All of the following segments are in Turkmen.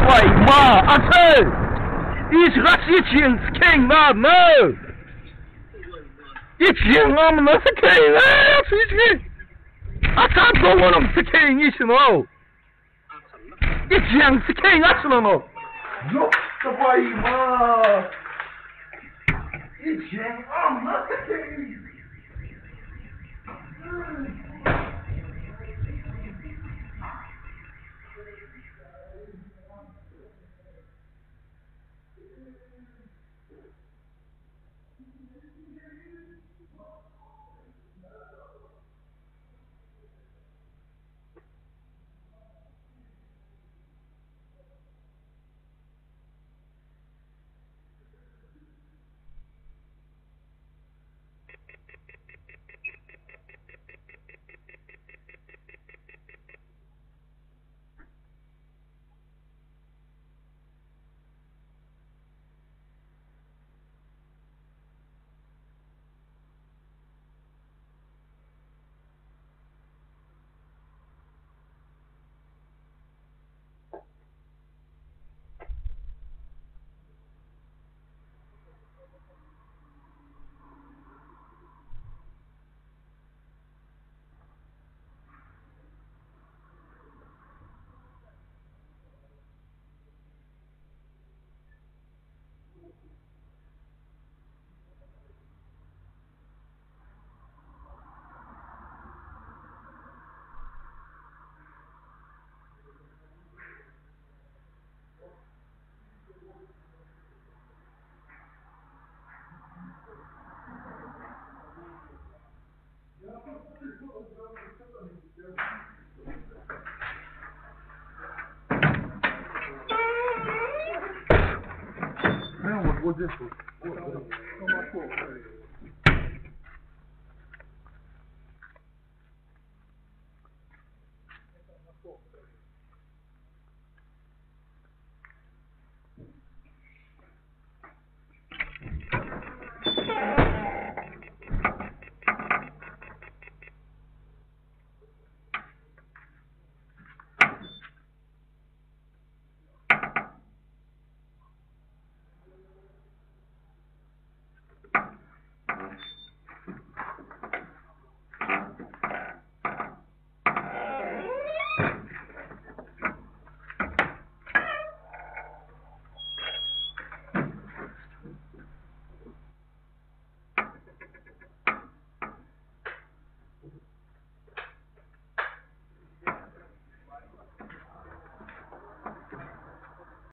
Vay ma, atıl! İç kaç için sikin lan ne? İçin amına sikeyim, aç için. Atan doğanım sikeyim için o. İçin sikeyim açın onu. Yok da vay ma. İçin amına sikeyim.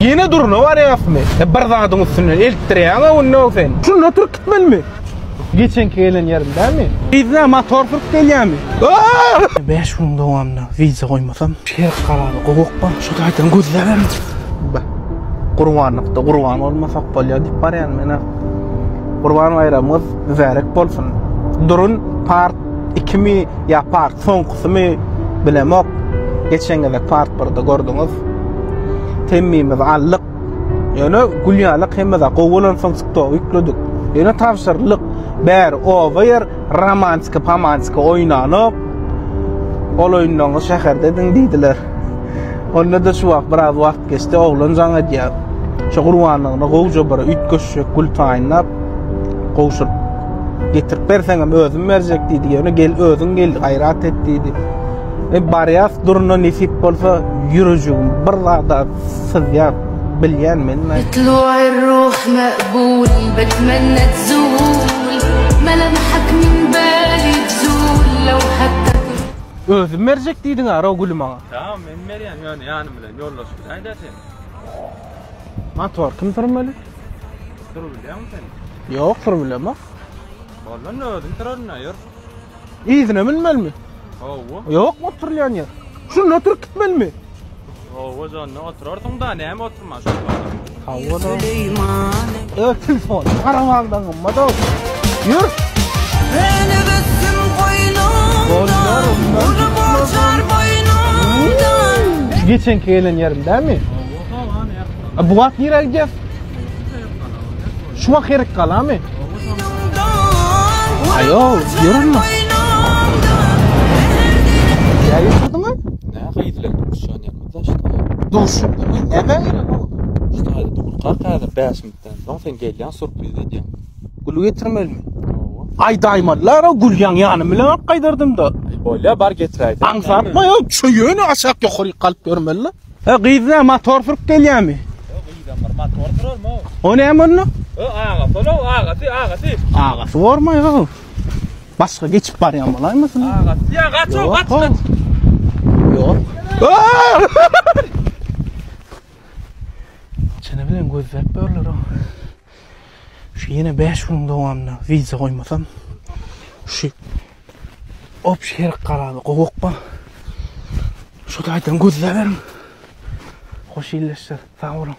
Ýene durna barýasmy? E, bir zadyň üstünden eltdirýäň-ä onda sen. Şunda oturyp gitmelimi? Geçenki gelen ýerim dälmi? Yzyna motor sürüp gelýärmi? 5 günüň dowamynda wideo goýmasam, şer galany gowak bar. Şu taýdan gözläbem. Gurbanlykda gurban bolmasak bolýar diýip barýan men. Gurban baýramyňyz mübärek bolsun. Durun part 2-mi ýa part soňkusymy bilemok. Geçen gezek part 1-de gördüňiz. Temmimizi aldyk. Ýöne gül ýalyk hemme zat gowy bolansoň TikTok ýükledik. Ýöne tabşyrylyk. Bäri oba ýer romantika, pomantika oýnanok. Golaýyndaňyz şäherdediň diýdiler. Onda-da şu wagt biraz wagt geçdi, oglan jaň edýär. Şu gurbanlygyna gowja bir üýtgeşjek gül taýynlap, gowşuryp getirip berseňem özüm berjek diýdi. Ýöne gel özüň gel, gaýrat et diýdi. E, barýas duruna nesip bolsa ýürejigim bir zada syzýar, bilýän men. طلوع الروح مقبول بتمنى تزول ملامحك من بالي تزول لو حتى Özüm berjek diýdiň ara güli maňa. Tamam men berýän ýöne ýanym bilen ýoldaş biläýdä sen. Motor kim sürmeli? Sürüp bilýäňmi sen? Ýok, sürüp bilemok. Boldy onda özüň sürerine ýör. Yzyna münmelimi? Hawa. Ýokmy oturylýan ýer? Şunda oturyp gitmelimi? Hawa janyna oturarsyň da näme oturman şol bada. Hawa da. Öz telefon garamagdan gymmat ol. Ýör. Beni öptüm koynumdan Uly borçlar boýnumdan Şu geçenki gelen ýerim dämi? Hawa hawa ýa. Bu wagt nirä gidýäs? Şu wagt herek galamy? Aýo, ýörünme. Ýa ýördüňmi? Nä gyz bilen duşuşan ýerimiz da şda. Duşuşdyňmy? Näme gerek o? Şda durkak häzir 5 minutdan soň sen gelýän surpriz edýän. Gül getirmelimi? Hawa. Aýdaýmalylar o gül ýaň ýanym bilen alyp gaýdardym da. Bolýa bar getiräýseň. Aňsatma ýok, şu ýöne aşak ýokaryk galyp ýörmeli. He gyz nä motor sürüp gelýärmi? Gyzam bir motor sürermi o? O näme onda? O agasy ol agasy agasy. Agasy bormaý o. Başga geçip barýan bolaýmasyn? Agasy ýa gaç o gaç gaç. Ýok. Çene bilen gözläp börler o. Şu ýene 5 günüň dowamynda wideo goýmasam şu obşi herek galada gowak bar. Şu taýdan gözläberiň. Hoş illeşler. Sag boluň.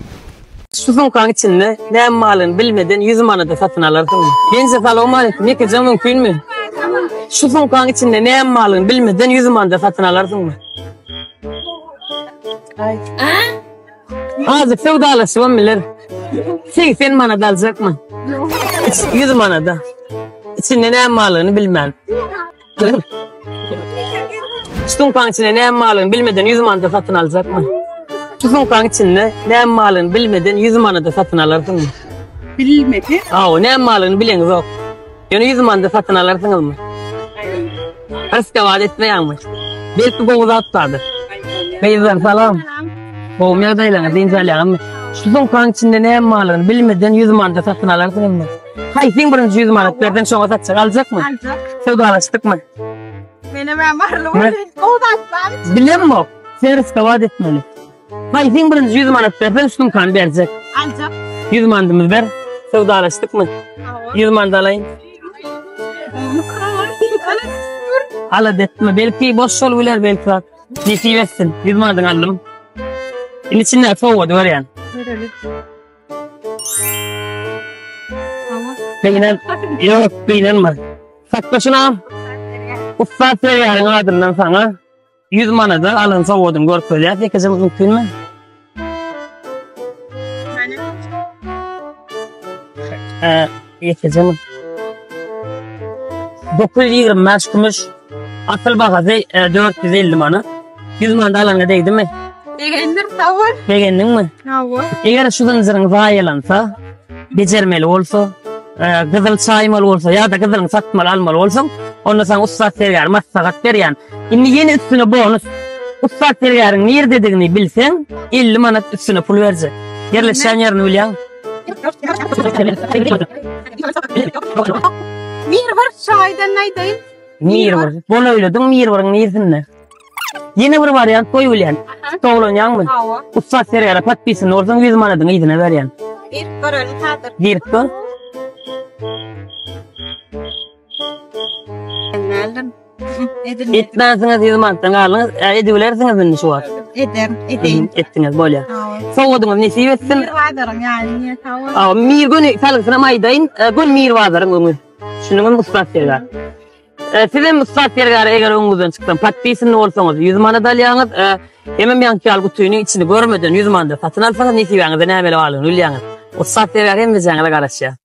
Şu sumkaň içinde näme malyny bilmeden 100 manada satyn alarsyňmy? Genje salowmaleýkim, ýekeje mümkinmi? Şu sumkaň içinde näme malyny bilmeden 100 manada satyn alarsyňmy? Azık söwdalaşybam biler. 80 manat aljakmy? 100 manada. İçinde näme malyny bilmän. Şu sumkaň içinde näme malyny bilmeden 100 manada satyn aljakmy? Şu sumkaň içinde näme malyny bilmeden 100 manada satyn alarsyňmy? Bilmedi. Aw, näme malyny bileňizok. Ýöne 100 manada satyn alarsyňyzmy? Riskowat etmeýäňmi? Belki gowy zat bardyr. Gyzlar salam. Gowumy ýagdaýlaryňyz, dynç alýaňyzmy? Şu sumkaň içinde näme barlygyny bilmeden 100 manada satyn alarsyňyzmy? Haýsyň birinji 100 manat berseň şoňa satjak, aljakmy? Aljak. Söwdalaşdykmy? Menem hem barly boldy. Gowy zat bar. Bilemok. Sen riskowat etmeli. Haýsyň birinji 100 manat berseň şu sumkany berjek. Aljak. 100 manadymyzy ber. Söwdalaşdykmy? 100 manat alaýyn. Alada etme. Belki boş şol biler belki zat. Nesip etsin. 100 manadyňy aldym. Indi içinde sowgady görýän. Göreli. Gynan, ýok, gynanma. Sakla şunu. Ussat Serýaryň adyndan saňa 100 manada alan sowgadyny görkezýär. Ýekeje mümkinmi? Ee, ýekeje 925 kümüş. Asyl bahasy 450 e, manat. 100 manat alanyňa degdimi? Begendim, sag bol. Begendiňmi? Sag bol. Eger şu zynjyryň zaýalansa, bejermeli bolsa, e, gyzyl çaýmaly bolsa ýa-da gyzylyň satmaly almaly bolsaň, onda saňa ussat sergär maslahat berýän. Indi ýene üstüne bonus. Ussat sergäriň nirdedigini bilseň, 50 manat üstüne pul berjek. Ýerleşýän ýerini bilýäň. Mir bir şaýdan aýdaýyn. Mir bir. Bol öýlediň mir biriň nirsinde? Ýene bir wariant goý bilýän. Doglanýaňmy? Hawa. Ussat sergäre podpisan bolsaň 100 manadyňy yzyna berýän. Girip görelim häzir. Girip gör. Geldim. Edilmedi. Etmänsiňiz 100 manatdan galdyňyz. E, edibilersiňiz indi şu wagt. Ederim, edeýin. Etdiňiz bolýar. Hawa. Sowgadyňyz nesip etsin. Mir bazaryň ýany niýe sag bol. Aw, mir göni salgysyna aýdaýyn. E, Gön mir bazaryň öňi. Şunuň ussat sergär. E, siz hem ussat sergär eger öňüňizden çyksa podpisanly bolsaňyz 100 manat alýaňyz. E, hemem ýaňky ýaly gutyny içini görmeden 100 manada satyn alsaňyz nesibäňizde näme barlygyny bilýäňiz. Ussat sergär hemmejeňize garaşýar.